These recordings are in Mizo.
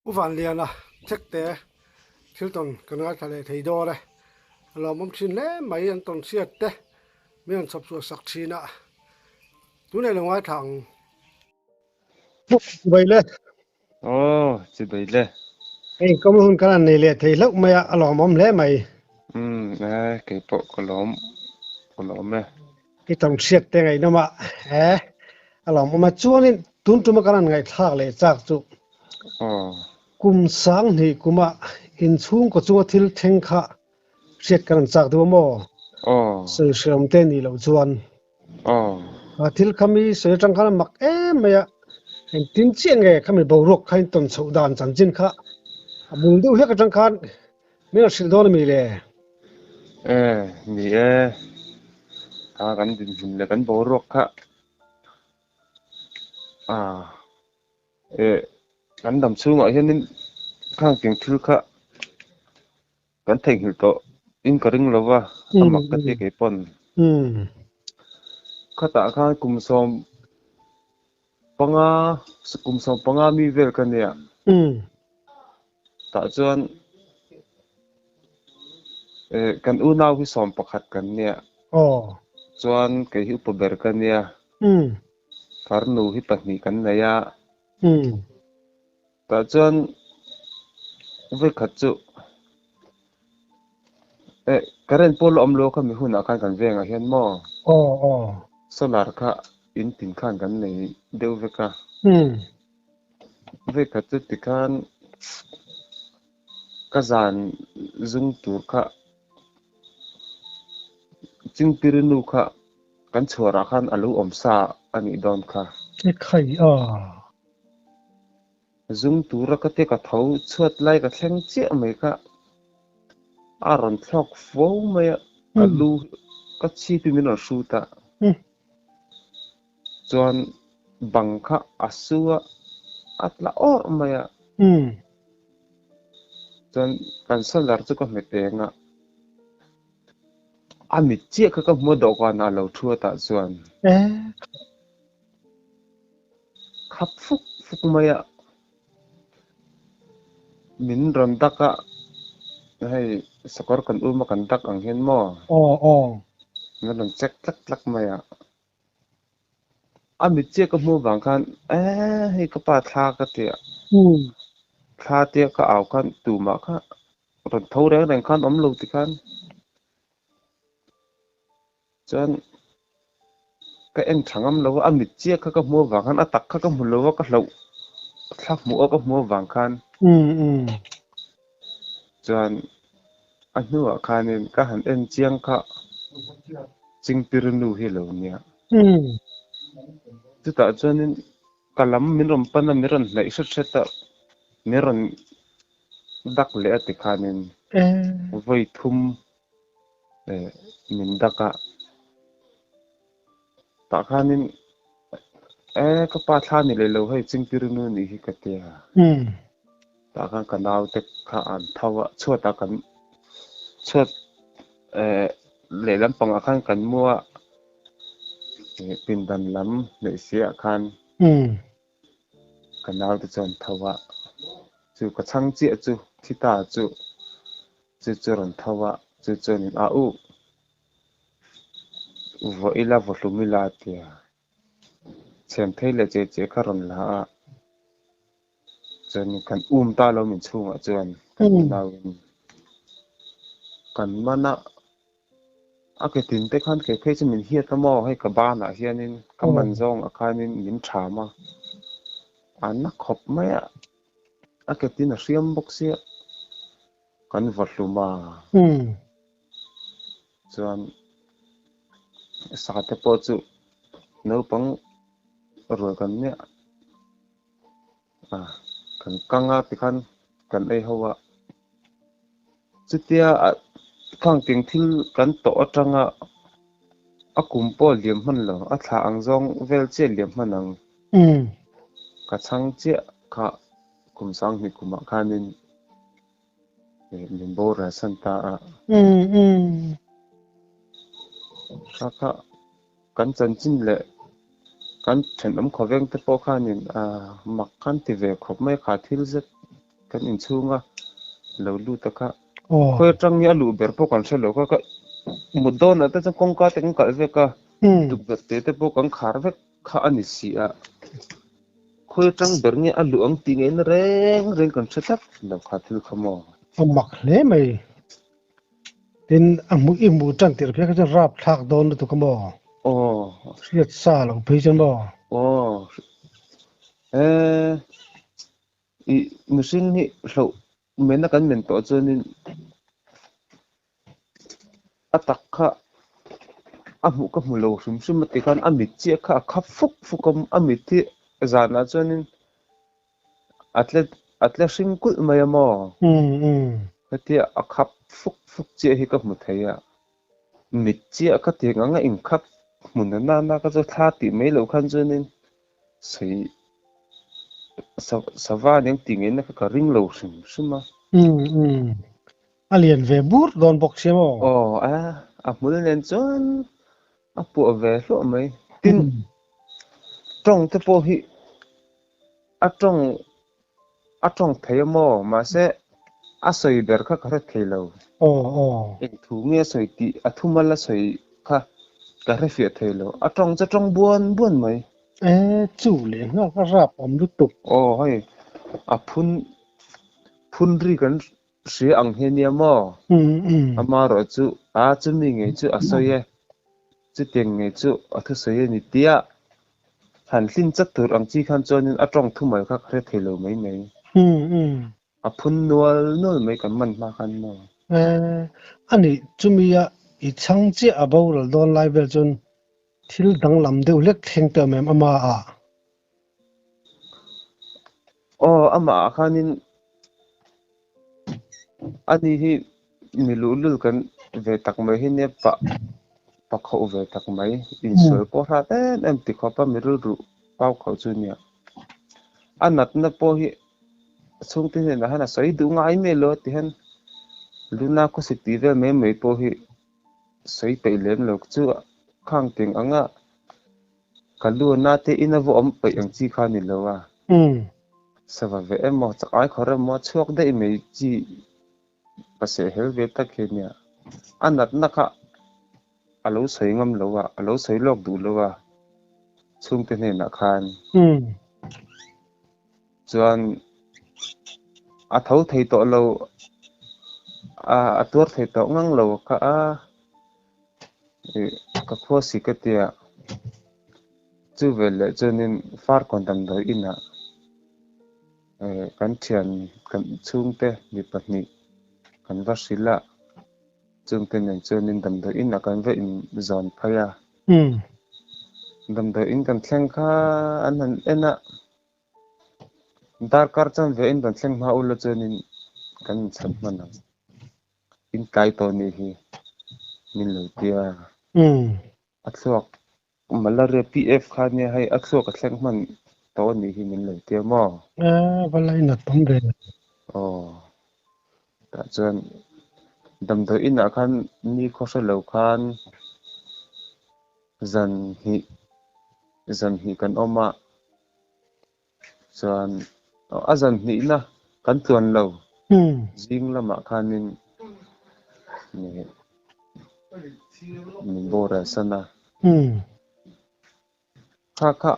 U Vanliana Thekte thil tawn kan ngaithla leh thei dawn e. A lawmawm thin hle mai an tawn hriat te min rawn chhawp chhuah sak thin a. Tunei lo ngaithla ang. Chibai le. Aw, chibai le. Hei kawng hun kan han nei leh thei hlauh mai a, a lawmawm hle mai. Umm, e, kei pawh ka lawm, ka lawm e. I tawng hriat te ngaihnawm a, e, a lawmawm a. Chuanin tun tuma kan han ngaihthlak leh chak chu kum sang hnih kuma inchhungkaw chunga thil thleng kha hriat kan han chak duh a maw? Sawi hreawm te nih loh chuan. A thil kha mi sawi atang khan a mak em mai a, engtin chiah nge khami boruak kha in tawn chhoh dan chanchin kha a bul deuh hlek atang khan min rawn hrilh dawn a mi le? E, ni e, kha kan dinhmun leh kan boruak kha a e kan dam chhungah hianin khang tiang thil kha Kan theihnghilh tawh in ka ring lo va, a mak ka ti kei pawn. Khatah khan kum 15, kum 15 mi vel ka nia. Tah chuan kan unau hi 11 kan nia. Chuan kei hi upa ber ka nia. Farnu hi pahnih kan nei a. Tah chuan vawikhat chu eh current pawh la awm lo kha mi hunah khan kan vengah hian maw Aw aw. Solar kha in tin khan kan nei deuh vek a. Vawikhat chu tikhan ka zan zung tur kha Chingpirinu kha kan chhuarah khan a lo awm sa a nih dawn kha. Ekhai a. Zung tura ka te ka tho chhuat lai ka thleng chiah mai kha a rawn thlawk fo mai a, ka lu ka chhip in min rawn hrut a, chuan bang kha a su a, a tla awrh mai a, chuan kan solar chu ka hmet eng a, a mit chiah kha ka hmu a dawhkanah a lo thu a tah chuan. Khap fuk fuk mai a, min rawn dak a, hei sakawr kan um a kan dak ang hian maw? Aw aw. Min rawn check tlak tlak mai a, a mit chiah ka hmuh vang khan e hei ka pa thla ka ti a, thla tia ka au khan tumah kha rawn tho reng reng khan awm lo ti khan Chuan ka en tha ngam lo a, a mit chiah kha ka hmu avang khan a tak kha ka hmu lo a, ka hlauh thla hmuh a ka hmu avang khan chuan a hnuah khanin ka han en chiang kha Chingpir nu hi a lo nia. Chutah chuanin ka lam min rawn pan a, min rawn hnaih hret hret a, min rawn dak leh a tikhanin vawi thum Min dak a, tah khanin e ka pa thla ni leh lo hei Chingpirinu nih hi ka ti a, tah khan ka naute kha an tho a, chhuatah kan chhuat lehlam pangah khan kan mu a, pindan lam hnaih siah khan ka naute chuan tho a, chu ka chhang chiah chu thi ta chu. Chu chu rawn tho a, chu chuanin a uh vaw ila vaw hlum ila a ti a, chhem phei leh che che kha rawn la a, chuanin kan um ta lo min chhungah chuan kan unauin kan man a, a ke tin te khan kei phei chu min hiat a maw hei ka banah hianin ka man zawngah khanin min ṭham a, a na khawp mai a, a ke tin a hriam bawk sia. Kan va hlum a. Chuan sate pawh chu naupang rual kan nia a kan kang a tikhan kan ei ho a. Chutia khang teng thil kan tawh atanga a kum pawh liam hman lo a thla ang zawng vel chiah liam hman ang. Ka chhang chiah kha Kum 2000 kumah khanin min boral san ta a. Kha kha kan chanchin leh kan thenawm khawveng te pawh khanin mak khan ti ve khawp mai kha thil zet. Kan inchhunga lo lut a kha khawi atang nge a luh ber pawh kan hre lo kha ka mut dawnah te chuan kawngka te kan kalh vek a, tukverh te te pawh kan khar vek kha a ni si a. Khawi atang ber nge a luh ang tih ngaihna reng reng kan hre tlat lo kha thil kha maw? A mak hle mai. Tin, a hmuh i hmuh tan tirh phei kha chuan rap thlak dawn lutuk a maw? Aw. Hriat sa loh phei chuan maw? Aw. Eh, i mihring hi hloh mena kan men tawh chuanin a tak kha a hmuh ka hmu lo hrim hrim a ti khan a mit chiah kha a khap fuk fuk a, a mit hi zanah chuanin a tle a tle hring kulh mai a maw? Hetia a khap fuk fuk chiah hi ka hmu thei a, mit chiah ka ti ang a inkhap hmun a nana ka chu thla tih mai loh khan chuanin sawi sava aniang tih ngaihna kha ka ring lo hrim hrim a. A lian ve bur dawn bawk sia maw? Aw, a a hmul nen chuan a puah ve hluah mai. Tin, tawng te pawh hi a tawng a tawng thei a maw? Mahse, a sawi ber kha ka hre thei lo. Aw, aw. Eng thu nge a sawi tih a thumal a sawi kha ka hre fiah thei lo. A tawng chu a tawng buan buan mai. E, chu leh nghak a rap awm lutuk. Aw, hei a phun phun ri kan Hria ang hi ania maw? Amaherawh chu a chumi ngei chu a sawi e, chutiang ngei chu a thusawi a ni tia han hlin chat tur ang chi khan chuanin a tawng thumal kha ka hre thei lo mai mai. A phun nual nual mai kan man hma khan maw? A nih, chumia i chhang chiah a boral dawn lai vel chuan thil danglam deuh hlek thleng tawh em em amaah? Aw, amah khanin ani hi mi luhlul kan ve tak mai hi nia pah pa khauh ve tak mai insual pawh hrat em em ti khawp a mi rilru pau khauh chu nia. A natna pawh hi chhungte hnenah hian a sawi duh ngai mai lo a ti hian luna khawsik tih vel mai mai pawh hi sawi peih lem lo chu khang teng anga Ka lu a na te in a va awm peih ang chi kha a ni lo a. Sava ve emaw, chak ai khawr emaw a chhuak daih mai chi ka seh hel ve tak hi nia. A natna kha a lo sawi ngam lo a, a lo sawi lawk duh lo a chhungte hnenah khan. Chuan a tho thei tawh lo, a tuar thei tawh ngang lo kha a. Ka khua si ka tia, chu vel leh chuanin Farkawn damdawi inah kan thian kan chhungte mi pahnih kan va hrilh a, chungte nen chuanin damdawi inah kan va inzawn phei a. Damdawi in kan thleng kha an han en a, darkar chuan ve in rawn thleng hma ula chuanin kan inchhan hman ang. In tlai tawh nih hi min lo tia. A thluak malaria PF kha nia hei a thluak a thleng hman tawh nih hi min lo tia maw? Va lainat awm ve. Aw tah chuan damdawi inah khan ni khaw hre lo khan zan hnih zan hnih kan awm a Chuan a zan hnihna kan tluan lo zing lamah khanin min boral san a. Kha kha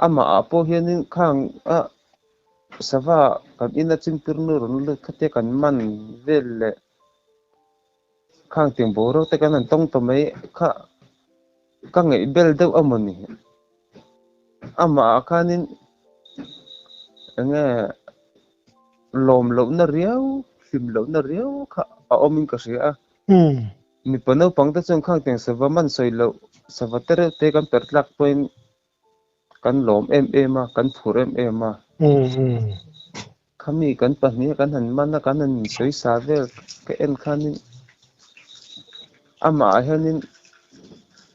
amahah pawh hianin khang a sava kan ina chingtir nu rawn lut kha te kan man vel leh khang tiang boruak te kan han tawng ta mai kha ka ngaih bel deuh a mawni. Amah ah khanin eng nge lawm lohna riau, hlim lohna riau kha a awmin ka hria a. Mipa naupang te chuan khang tiang sava man sawi loh, sava te reuh te kan perh tlak pawhin kan lawm em em a, kan phur em em a. Khami kan pahnih a kan han man a, kan han insawi sa vel ka en khanin amah ah hianin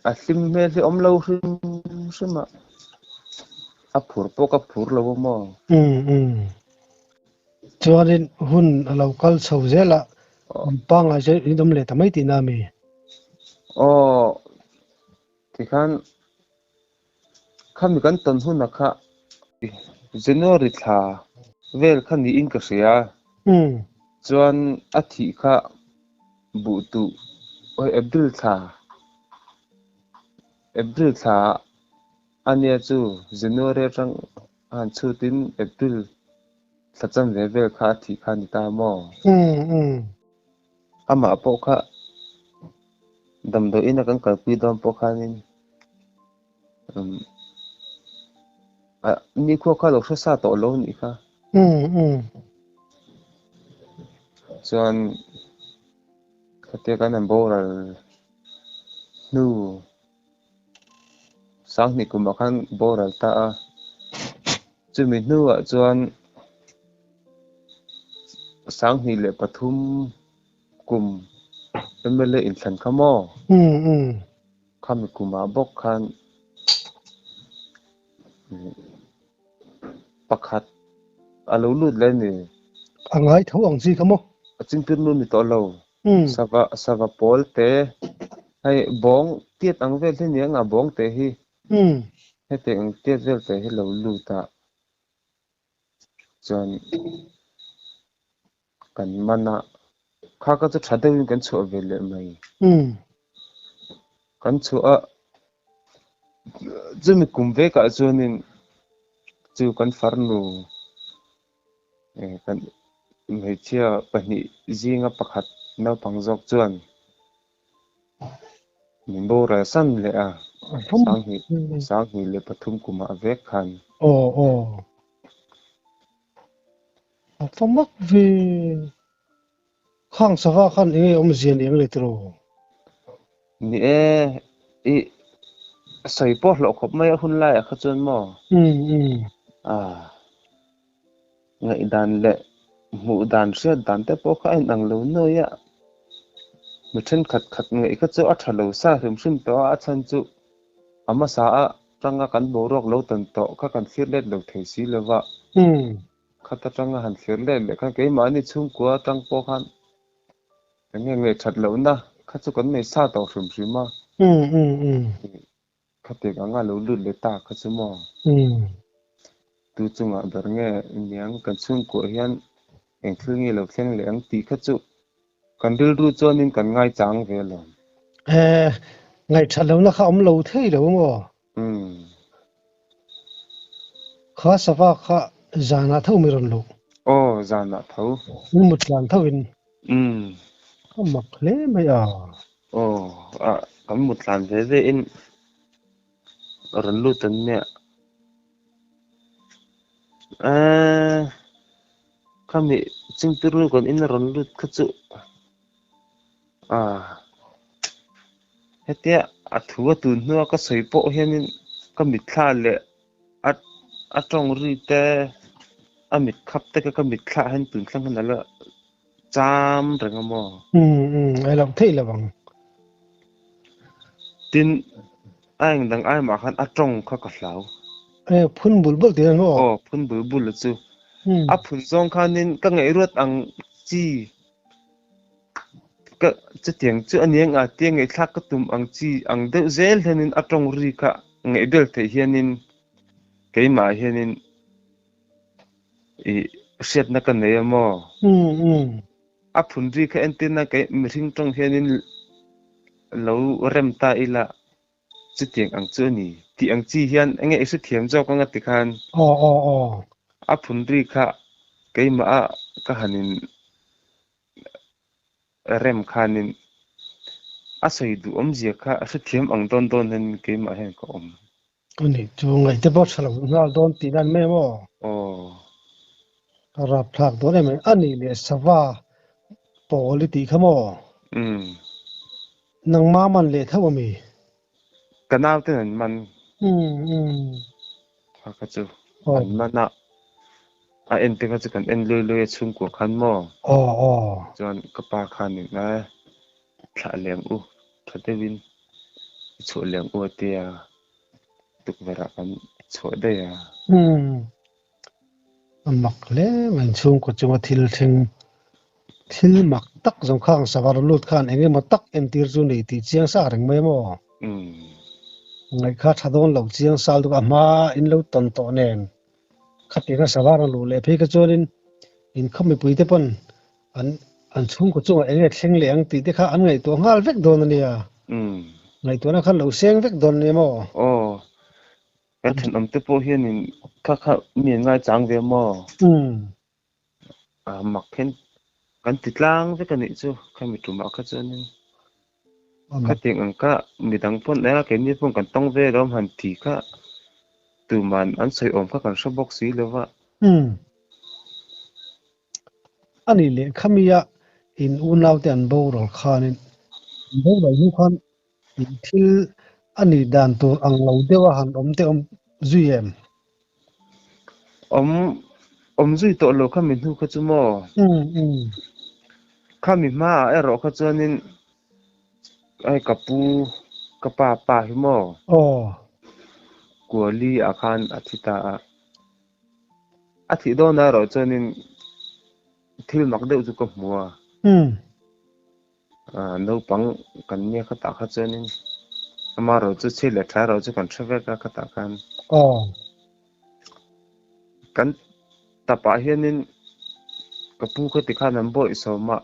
a hlim hmel hi awm lo hrim hrim a, a phur pawh ka phur lo a maw? Chuanin hun a lo kal chho zel a, pangngai chu in awm leh ta mai tihna a mi? Aw, tikhan Khami kan tawn hunah kha January thla vel kha niin ka hria. Chuan a thih kha buh tuh awi April thla April thla a nia chu January atang a han chhutin April thla chanve vel kha a thih kha a ni ta maw? Amah pawh kha damdawiin a kan kalpui dawn pawh khanin nikhua kha lo hre sa tawh lo nih kha. Chuan khatia kan han boral hnu Sanghnih kumah khan boral ta a, chumi hnuah chuan 2003 kum mla inthlan kha maw? Khami kumah bawk khan pakhat a lo lut leh a ni. A ngai tho ang chi kha maw? A chingtir nu ni tawh lo. Sava sava pawl te hei bawng tiat ang vel hi nia nga bawng te hi heti ang tiat vel te hi lo lut a chuan kan man a kha kha chu tha deuhin kan chhuah ve leh mai. Kan chhuah a chumi kum vekah chuanin chu kan farnu Kan hmeichhia pahnih zinga pakhat naupang zawk chuan min boral san leh a, 2023 kumah vek khan. Aw aw. A fa mak ve. Khang sava khan eng nge awmzia ni ang le tiraw? Ni e, i sawi pawh hlawh khawp mai a hun laiah kha chuan maw? Ah. Ngaihdan leh hmuh dan hriat dan te pawh kha a inang lo nuai a, mi thenkhat khat ngaih kha chu a tha lo sa hrim hrim tawh a, a chhan chu a hmasa a tanga kan boruak lo tan tawh kha kan thlir let lo thei si lo va, khat atanga han thlir let leh khan keimahni chhungkua atang pawh khan eng nge ngaih that lohna kha chu kan nei sa tawh hrim hrim a. Khatek anga lo lut leh ta kha chu maw? Tu chungah ber nge niang kan chhungkuah hian eng thil nge lo thleng leh ang tih kha chu kan rilru chuanin kan ngaichang ve alawm. Eh, ngaihthat lohna kha awm lo thei lo maw? Kha sava kha zanah tho mi rawn luh. Aw, zanah tho. In mut tlan tho in. Ka mak hle mai a. Aw, a kan mut tlan ve ve in rawn lut an nia. Eee, khami chingtirnu kan in a rawn lut kha chu a hetia a thu a tun hnua ka sawi pawh hianin ka mitthla leh a a tawng ri te a mit khap te kha ka mitthla ah hian tun thleng hian a la cham reng a maw? Umm umm a lo theih lo ang. Tin, a eng dang ai mah khan a tawng kha ka hlau. E, phun bul bul tih a maw? Aw, phun bul bul a chu. A phun zawng khanin ka ngaihruat ang chi ka chutiang chu a nia nga tia ngaihthlak ka tum ang chi ang deuh zel hianin a tawng ri kha ngaihbel theih hianin keimah hianin I hriatna ka nei a maw? A phun ri kha entirna kei mihring tawng hianin lo rem ta ila chutiang ang chu a ni tih ang chi hian enge i hrethiam zawk anga tikhan a phun ri kha keimah a ka han in rem khanin a sawi duh awmzia kha a hrethiam ang dawn dawn hian keimah hian ka awm. A nih chu ngaih te pawh tha lo nghal dawn tih nan mai maw? Aw. A rapthlak dawn em ai. A nih leh sava pawl i tih kha maw? Umm. Nangma man leh tho a mi? Ka nau ten an man. Umm umm. Kha kha chu an man a, a en te kha chu kan en lui lui a chhungkua khan maw? Aw aw. Chuan ka pa khanin a thlah leng u tha deuhin i chhuah leng u a tia tukverh ah kan chhuah daih a. Umm. A mak hle mai inchhungkaw chunga thil thleng thil mak tak zawng khang savar lut khan eng emaw tak entir chu nei tih chiang sa reng mai maw? Umm. Ngaih kha tha dawn lo chiang sal deuh a hma in lo tawn tawh nen. Khatianga sava rawn luh leh phei kha chuanin inkhawm mipuite pawn an an chhungkaw chungah eng nge thleng leh ang tih te kha an ngaihtuah nghal vek dawn a nia. Ngaihtuahna kha an lo seng vek dawn a nia maw? Aw, kan thenawmte pawh hianin kha kha mi an ngaichang ve maw? Mak hian kan ti tlang vek a nih chu khami tumah kha chuanin khatiang ang kha midang pawn eng a keini pawn kan tawng ve lo han ti kha tuman an sawi awm kha kan hre bawk si lo va. A nih leh khamia in unaute an boral khanin an boral hnu khan in thil a nih dan tur ang lo deuha han awm te awm zui em? Awm awm zui tawh lo khami hnu kha chu maw? Khami hmaah erawh kha chuanin hei ka pu ka pa pa hi maw? Aw. Kuali ah khan a thi ta a. A thih dawnah erawh chuanin thil mak deuh chu ka hmu a. Naupang kan nia khatah kha chuanin amaherawh chu chhi leh tha erawh chu kan hre vek a khatah khan. Kan tapah hianin ka pu kha tikhan an bawih sawm a,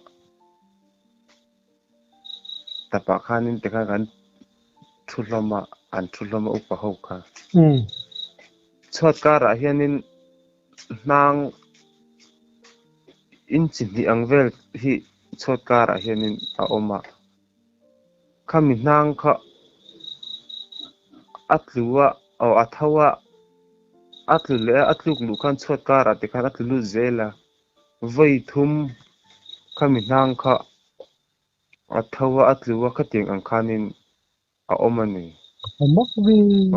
tapah khanin tikhan kan thu hlawm a, an thu hlawm a upa ho kha. Chhuat karah hianin hnang inchi hnih ang vel hi chhuat karah hianin a awm a, khami hnang kha a tlu a, aw a tho a, a tlu leh a, a tluk luh khan chhuat karah tikhan a tlu lut zel a, vawi thum khami hnang kha a tho a, a tlu a, khatiang ang khanin a awm a ni.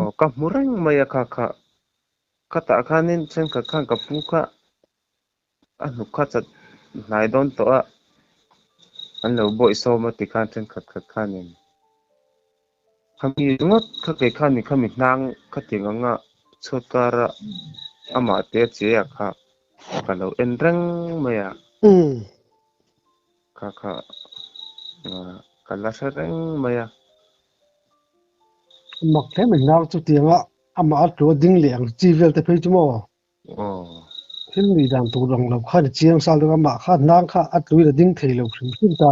Aw ka hmu reng mai a kha kha. Khatah khanin thenkhat khan ka pu kha a hnuk kha chat hnai dawn tawh a, an lo bawih sawm a ti khan thenkhat khat khanin khami ringawt kha kei khanin khami hnang khatiang anga chhuat kara amah te a che a kha ka lo en reng mai a. Kha kha ka la hre reng mai a. Mak hle mai nau chutianga amah a tlua ding leh ang chi vel te phei chu maw? Thil nih dan tur ang lo khan i chiang sal deuh a, amah kha hnang kha a tluin a ding thei lo hrim hrim ta.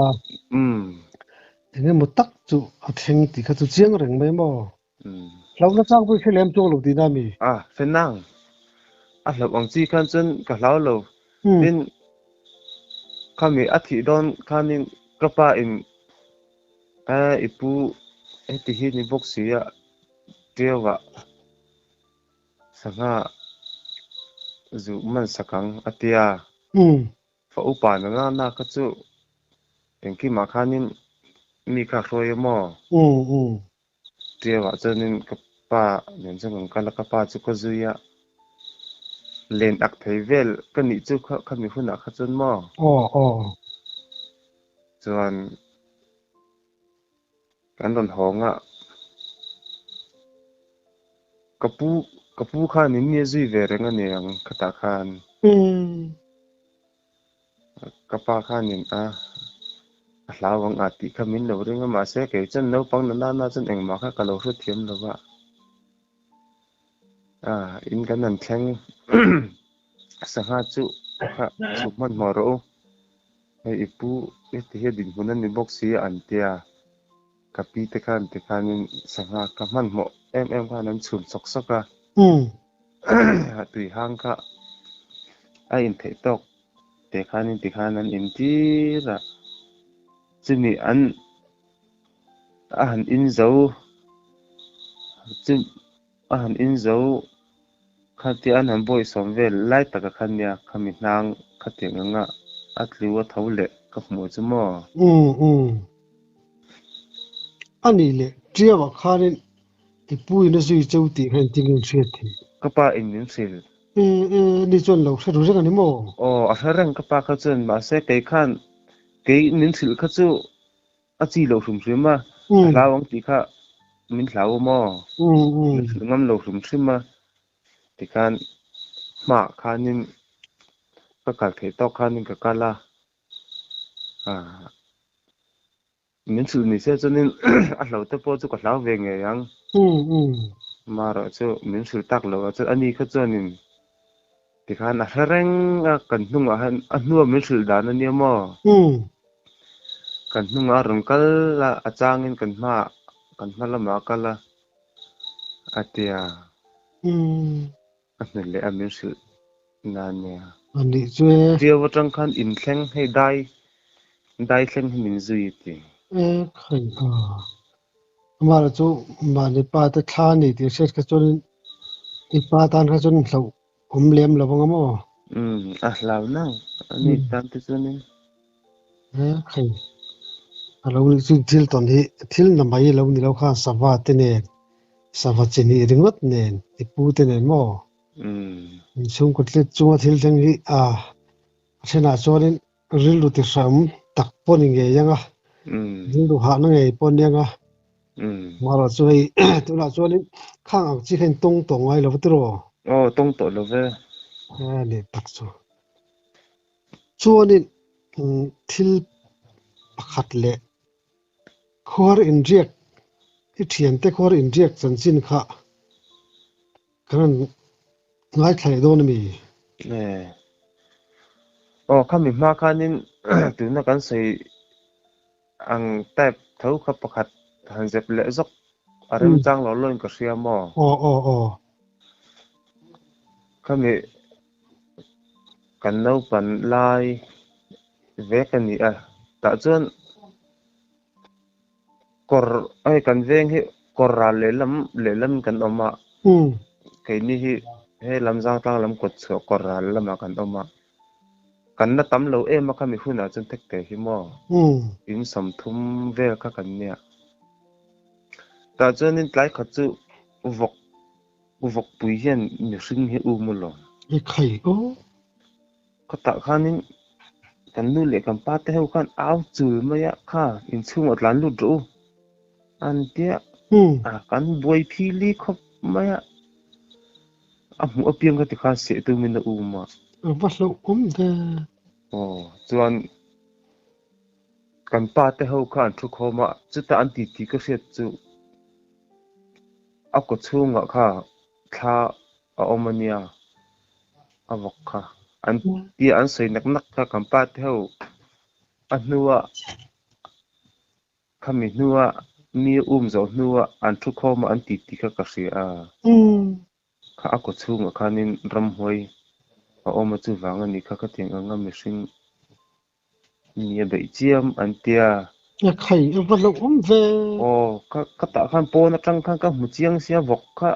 Eng emaw tak chu a thleng tih kha chu chiang reng mai maw? Hlauhna chang pawh i hre lem chuang lo tihna a mi? A, hre nang. A hlauh ang chi khan chuan ka hlau lo. Tin, khami a thih dawn khanin ka pa in i pu heti hi ni bawk si a, Ṭiauah sangha zuh man sak ang a tia. Fa upa na nana kha chu engkimah khanin mi kha a hruai a maw? Ṭiauah chuanin ka pa nen chuan kan kal a, ka pa chu ka zui a, len ak thei vel ka nih chu khami hunah kha chuan maw? Chuan Kan rawn hawng a, ka pu ka pu khan in nia zui ve reng a ni ang khatah khan. Ka pa khanin a a hlau ang a tih kha min lo ring a, mahse kei chuan naupang na nana chuan engmah kha ka lo hrethiam lo va. A in kan han thleng sangha chu kha chhuk hmanhmawh rawh u. Hei i pu heti hi a dinhmun a ni bawk si a an tia, ka pi te khan tikhanin sangha ka hmanhmawh em em khan an chhum sawk sawk a, tui hang kha a intheih tawk te khanin tikhan an intir a, chumi an a han in zo chu a han in zo Khatia an han bawisawm vel lai taka kha nia khami hnang khatiang anga a tlu a tho leh ka hmuh chu maw? Umm. A nih leh Ṭiauah khanin i pu in a zui cheu tih kha engtin nge in hriat theih? Ka pa in min hrilh. Umm, ni chuan lo hre ru reng a ni maw? Aw, a hre reng ka pa kha chuan mahse kei khan kei min hrilh kha chu A chi lo hrim hrim a, a hlau ang tih kha min hlau a maw? Min hrilh ngam lo hrim hrim a, tikhan hmaah khanin ka kal theih tawk khanin ka kal a, ah min hrilh ni se chuanin a hlo te pawh chu ka hlau ve ngei ang. Amaherawhchu min hrilh tak loh ah chuan ani kha chuanin. Tikhan a hre reng a, kan hnungah hian a hnua min hrilh dan a nia maw? Kan hnungah a rawn kal a, a changin kan hmaah kan hma lamah a kal a, a ti a. A hnu leh a min hrilh na a nia. A nih chu e. Ṭiau aṭang khan inthleng hei dai dai thleng hi min zui a ti. E khai a. Amah chu mahni pa te thla a ni tih hriat kha chuanin i pa tan kha chuan hlauh awm lem lo ang a maw? Umm a hlau nang a ni tan te chuanin. E khai a lo nih chu thil tawn hi thil na mai lo ni lo khan sava te nen sava chi hnih ringawt nen i pu te nen maw? Inchhungkaw tlet chunga thil thleng hi a thenah chuanin Rilru ti hram tak pawh ni ngei ang a, rilru hahna ngei pawh ni ang a. Marawh chu hei tunah chuanin khang ang chi kha in tawng tawh ngai lo va tiraw? Aw, tawng tawh lo ve. A ni tak chu. Chuanin thil pakhat leh khuar inriak, i thiante khuar inriak chanchin kha kan rawn Ngaithla leh dawn a mi? E. Aw, khami hma khanin tuna kan sawi ang type tho kha pakhat han zep leh zawk a remchang lo lawin ka hria maw? Aw, aw, aw. Khami kan naupan lai vek a ni a, tah chuan Kawr hei kan veng hi kawr ral lehlam lehlam in kan awm a, keini hi he lam zangtlang lam kawt chhuah kawr ral lamah kan awm a, kan la tam lo em a khami hunah chuan thekte hi maw in sawmthum vel kha kan nia. Tah chuanin tlai khat chu vawk vawkpui hian mihring hi um alawm. I khai aw. Khawtah khanin kan nu leh kan pa te ho khan au chul mai a, kha inchhungah tlan lut rawh u an tia a, kan buai phili khawp mai a, a hmuh apiang kha tikhan seh tumin a um a. A va hlauhawm ve. Aw, chuan kan pa te ho kha an thu khawm a, chutah an titi ka hriat chu a kaw chhungah kha thla a awm a nia, a vawk kha an tia an sawi nak nak kha kan pa te ho a hnua khami hnua mi a um zawh hnua an thu khawm a an ti tih kha ka hria a, kha a kaw chhungah khanin ramhuai a awm a chuvang a nih kha khatiang anga mihring Mi a beih chiam an tia. A khai a va hlauh awm ve. Aw ka ka tah khan pawn atang khan ka hmu chiang sia vawk kha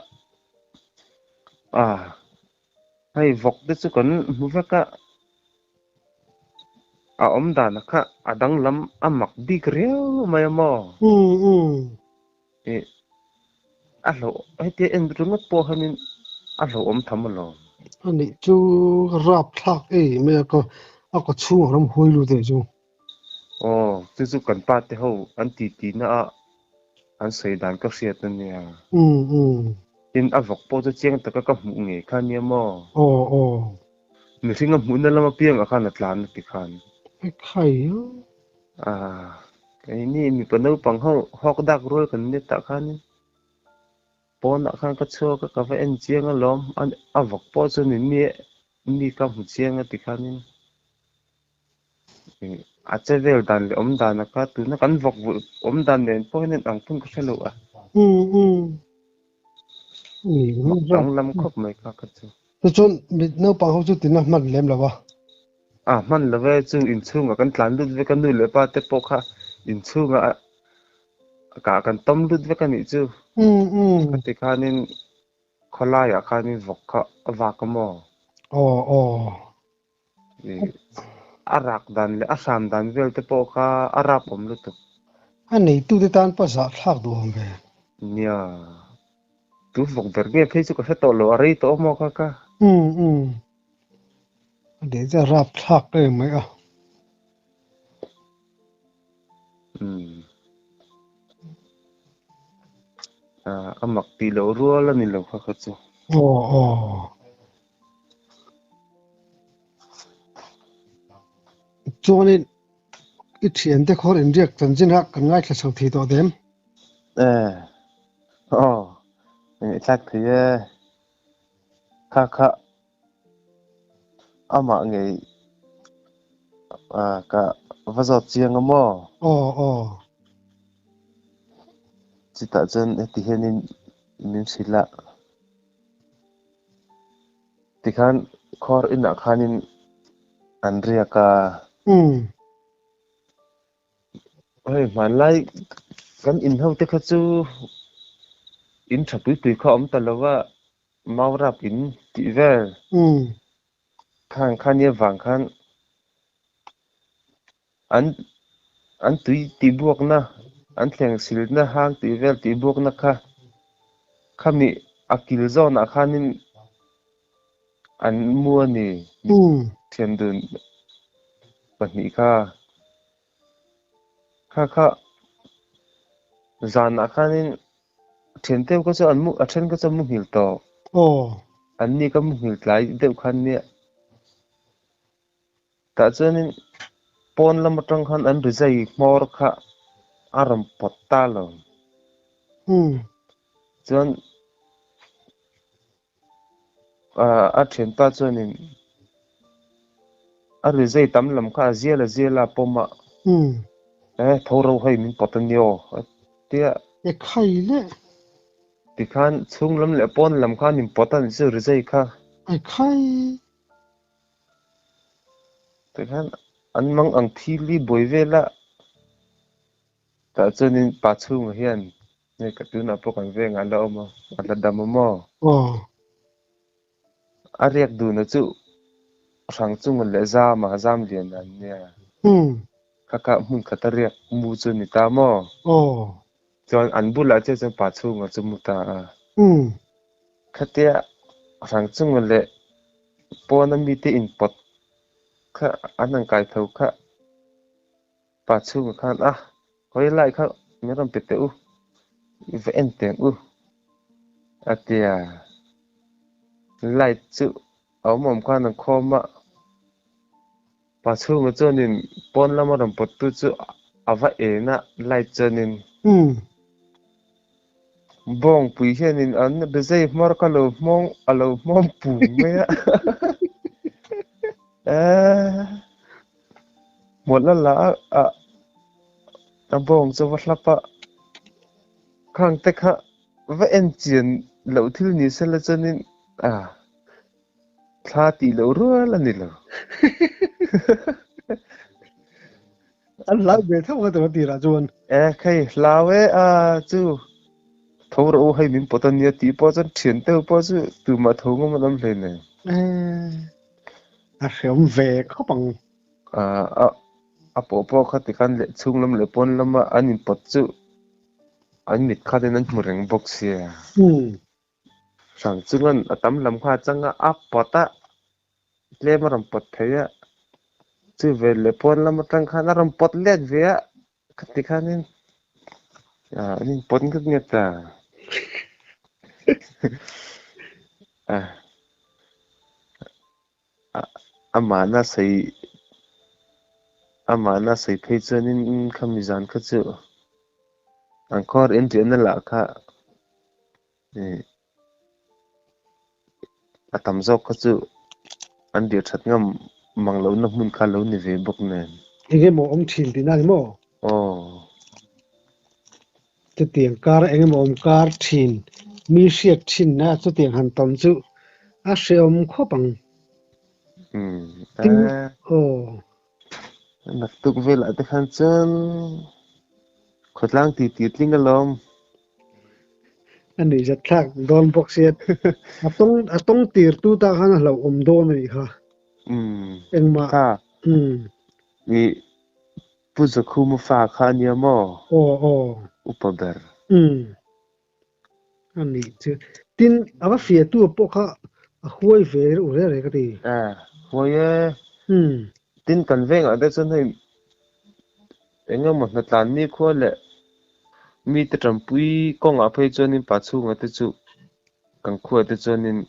a hei vawk te chu kan hmu vek a a awm dan kha a danglam a mak bik riau mai a maw. Ih a hlauh hetia en ringawt pawh hianin a hlauhawm tham alawm. A nih chu rapthlak ei mai a ka a kaw chhungah ram huai lut anih chu. Aw chu chu kan pa te ho an ti ti na a an sawi dan ka hriat a nia. Tin a vawk pawh chu chiang taka ka hmuh ngei kha nia maw. Aw aw. Mihring a hmuhna lam apiangah khan a tlan a ti khan. Ekhai a. Ah, keini mipa naupang ho hawk dak rual kan nia tah khanin pawnah khan ka chhuak a, ka va en chiang alawm, a vawk pawh chu ni mi mi ka hmu chiang a ti khanin a che vel dan leh awm dan a kha tuna kan vawk vulh awm dan nen pawh hian ang phun ka hre lo a. Mak danglam khawp mai kha kha chu. Tichuan mi naupang ho chu tina hman lem lo a. A hman lo e, chung inchhungah kan tlan lut vek a, nu leh pa te pawh kha inchhungah a kah kan tawm lut vek a nih chu. Khati khanin khawlaiah khanin vawk kha a vak a maw? Aw aw. A rak dan leh a hram dan vel te pawh kha a rap awm lutuk. A neitute tan pawh zahthlak duh awm ve. Nia. Tu vawk ber nge phei chu ka hre tawh lo, a rei tawh awm aw kha ka. Umm umm. A leh chu a rapthlak em mai a. Umm. A mak tih loh rual a ni lo kha kha chu. Aw aw. Chuanin i thiante khawr inriak chanchin kha kan ngaithla chho thei tawh dem. E aw i thlak thei e kha kha. Amah ngei ka va zawt chiang a maw? Aw aw. Chutah chuan heti hianin min hrilh a. Tikhan khawr inah khanin an riak a. Umm. Hei hmanlai kan inho te kha chu in tha pui pui kha a awm ta lo a, Maurap in tih vel. Umm. Khang kha nia vang khan an an tui tihbuakna, an thleng silna hang tih vel tihbuakna kha khami a kil zawnah khanin an mu a ni. Thian dun pahnih kha kha kha zanah khanin Thian deuh kha chu an mu a then kha chu an mu nghilh tawh. Aw. An ni ka mu nghilh tlai deuh khan nia. Tah chuanin pawn lam atang khan an rizai hmawr kha a rawn pawt ta lo. Umm. Chuan a thianpa chuanin a rizai tam lam kha a zial a zial a pawm a. Umm. E tho ro hei min pawt a ni aw a tia. E khai le. Tikhan chhung lam leh pawn lam khan in pawt a ni chu rizai kha. E khai. Tikhan an mang ang thil i buai vel a. Tah chuanin pa chhungah hian hei ka tunah pawh kan vengah a la awm a, a la dam a maw? Aw. A riak duna chu hrang chunga leh zama zam lian an nia. Umm. Kha kha hmun khat a riak mu chu ni ta maw? Aw. Chuan an bulah chiah chuan pa chhunga chu mu ta a. Umm. Khatia hrang chunga leh pawna mite inpawt kha an han kai tho kha. Pa chhunga khan a hawi lai kha min rawn pe teh u, i va en teng u a ti a. Light chu a awm awm khan an khawm a, pa chhunga chuanin pawn lama rawn pawt tu chu a va en a, light chuanin Bawngpui hianin an bezei hmar kha lo hmawng a lo hmawm pung mai a. Eeh hmawlh a la a a bawng chu va hlap a, khang te kha va en chian loh thil ni sela chuanin a thla tih loh rual a ni lo. An hlau ve tho a tawh tirah chuan. E khei hlau e a chu tho rawh u hei min pawt a nia tih pawh chuan thian deuh pawh chu tumah tho ngawm an awm hlei nen. E a hreawm ve khawp ang. A a pawh pawh kha tikhan leh chhung lam leh pawn lama an inpawt chu an mit khatin an hmu reng bawk sia. Hrang chungan a tam lam kha a chang a, a pawt a, tlem a rawn pawt thei a, chu ve leh pawn lam atang khan a rawn pawt let ve a, khati khanin ah an inpawt nghet nghet a. Amahna sawi amahna sawi phei chuanin khami zan kha chu an khawr inriahna lah kha A tam zawk kha chu an dir that ngam mang lohna hmun kha lo ni ve bawk nen. Eng emaw awm thin tihna a ni maw? Aw. Chutiang kar eng emaw awm kar thin, mi hriat thinna chutiang han tawn chu a hrehawm khawp ang. Umm. Tin, aw. Naktuk velah te khan chuan khawtlang titi tling alawm. A nuihzat thlak dawn bawk sia. A tawng a tawng tir tu ta khan a hlauhawm dawn a nih kha. Umm. Engmah. Kha. Umm. I Pu Zakhuma fa kha a nia maw? Aw aw. Upa ber. Umm. A nih chu. Tin, a va fiah tu pawh kha a huai ve reuh reng reng ka ti. A huai e. Umm. Tin, kan vengah te chuan hei eng emaw hnatlan ni khua leh mite tanpui kawngah phei chuanin pa chhungah te chu kan khuaah te chuanin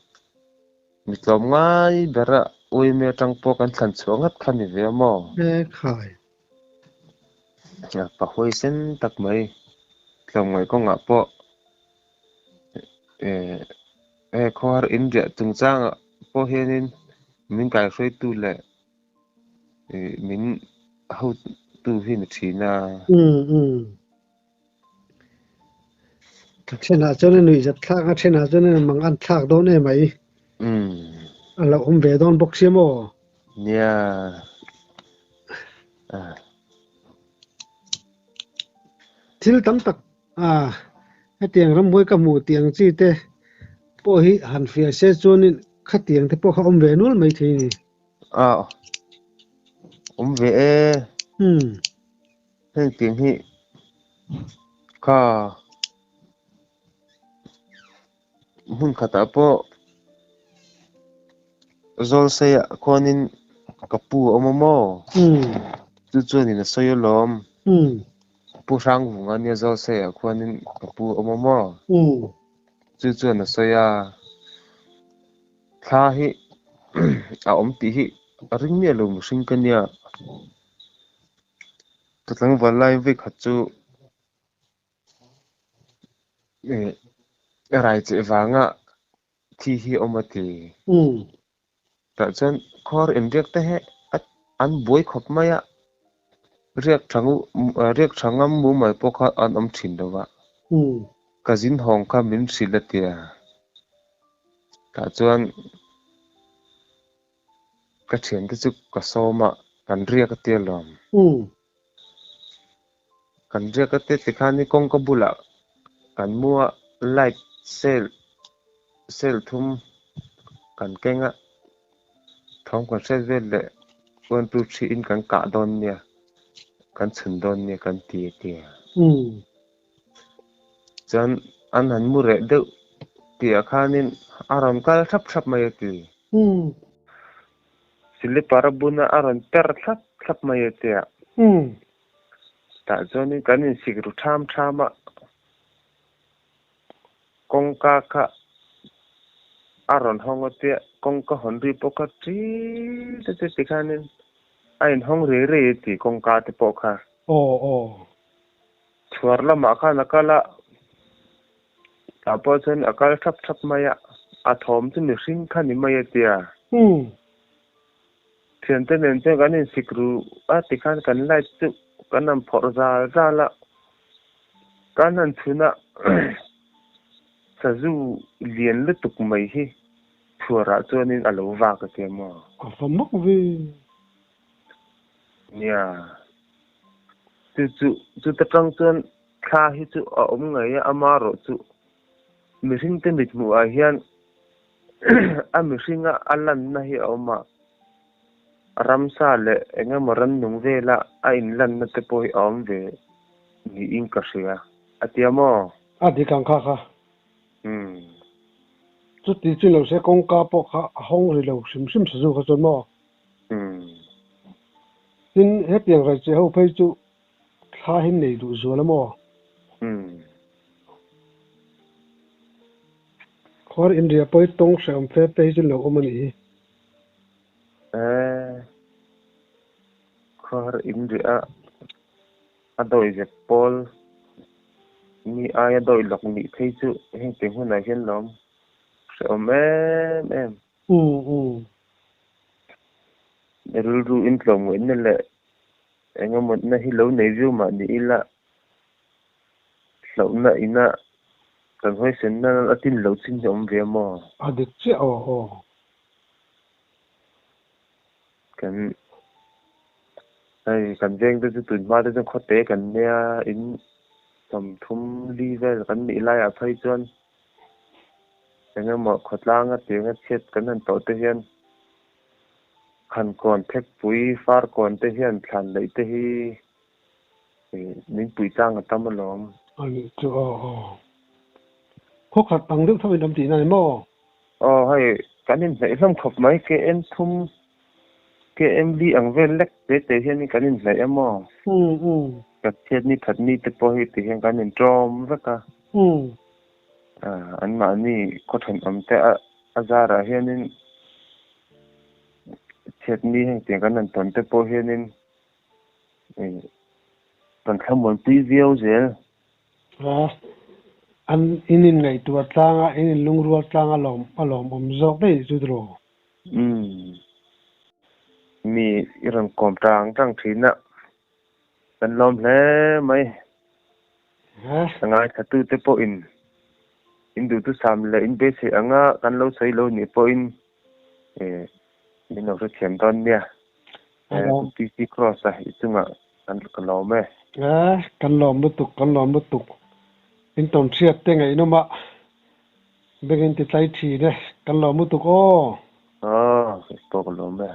mi tlawm ngai bera uaime atang pawh kan thlan chhuah ngat kha ni ve a maw? E khai. Pa huaisen tak mai tlawmngaih kawngah pawh eh khawhar inriah chungchangah pawh hianin. Min kaihruaitu leh min hotu hi ni thin a. Umm umm. A thenah chuan a nuihzat thlak a, a thenah chuan a mang an thlak dawn em mai. A lo awm ve dawn bawk sia maw? Nia. Thil tam tak a hetiang ramhuai ka hmuh tih ang chi te pawh hi han fiah se chuanin khatiang te pawh kha awm ve nual mai thei a ni. A awm ve e. Heng tiang hi kha hmun khatah pawh Zawlseiah khuanin ka pu a awm a maw? Chu chuanin a sawi alawm. Pu Hrangvunga nia Zawlseiah khuanin ka pu a awm a maw? Chu chuan a sawi a, thla hi a awm tih hi a ring miah lo mihring ka nia. Ka tlangval lai vekhat chu rai cheh vanga thi hi awm a ti. Tah chuan khawr inriak te hi an buai khawp mai a, riak tha riak tha ngam mumal pawh kha an awm thin lo va. Ka zin hawng kha min hrilh a ti a. Tah chuan ka thiante chu ka sawm a, kan riak a tia lawm. Kan riak a tia tikhan i kawngka bulah kan mu a, light cell cell thum kan keng a, thawm kan hriat vel leh one two three in kan kah dawn nia, kan chhun dawn nia kan ti a tia. Chuan an han mu reh deuh tihah khanin a rawn kal thlap thlap mai a ti. Slipper a buna a rawn per thlap thlap mai a tia. Tah chuanin kan insik ru tham tham a, kawngka kha a rawn hawng a tia, kawngka hawn ri pawh kha ṭi te te ti khanin a inhawng rei rei a ti kawngka te pawh kha. Chhuar lamah khan a kal a, tah pawh chuan a kal thap thap mai a, a thawm chu mihring kha ni mai a tia. Thiante nen chuan kan insik ru a tikhan kan light chu kan han phawrh zal zal a, kan han chhun a, sazu lian lutuk mai hi chhuarah chuanin a lo vak a tia maw? A va mak ve. Nia. Chu chu chuta tang chuan thla hi chu a awm ngei a, amarawh chu mihringte mithmuhah hian a mihringa a lanna hi a awm a, ramsa leh eng emaw rannung vela a inlanna te pawh hi a awm ve niin ka hria a tia maw? A dik ang kha kha. Umm. Chuti chu lo se kawngka pawh kha a hawng ri lo hrim hrim sazu kha chuan maw? Tin, hetiang raicheh ho phei chu thla hi nei duh zual a maw? Khuar inria pawi tawng hrehawm fe te hi chu lo awm a nih hi. Eh, khuar inria a dawi zep pawl mi aia dawi lawk nih phei chu heng te hunah hian lo awm hrehawm em em. Rilru intlawmngaihna leh engemawtna hi lo nei viau mah ni ila, hlauhna ina kan hawisenna a tin lo chin hi a awm ve a maw? A dik chiah aw aw. Kan hei kan veng te chu tun hma te chuan khawte kan nia in sawmthum li vel kan nih laiah phei chuan Eng emaw khawtlanga tianga chhiat kan han tawh te hian Khankawn Thekpui Farkawn te hian thlan laih te hi min pui tlang a tam alawm. A nih chu aw aw. Khaw khat ang deuh tho in awm tihna ni maw? Aw hei kan inhnaih hlawm khawp mai KM thum KM li ang vel lek te te hian kan inhnaih a maw? Kan chhiat ni that ni te pawh hi ti hian kan inṭawm vek a. Anmahni khaw thenawm te a zarah hianin chhiatni heng tiang kan han tawn te pawh hianin kan thlamuanpui viau zel. An in inngaihtuah tlanga, in inlungrual tlanga a lawmawm zawk daih chu tiraw? Umm. Mi i rawn kawm tang tang thin a, kan lawm hle mai. A ngaithlatute pawhin in duhthusam leh in beisei anga kan lo sawi lo nih pawhin min lo hrethiam dawn nia. PC Cross-a i chungah kan ka lawm e. Kan lawm lutuk, kan lawm lutuk. In tawn hriat te ngaihnawm a, beng in ti tlai thin e, kan lawm lutuk aw. Aw, kei pawh ka lawm e.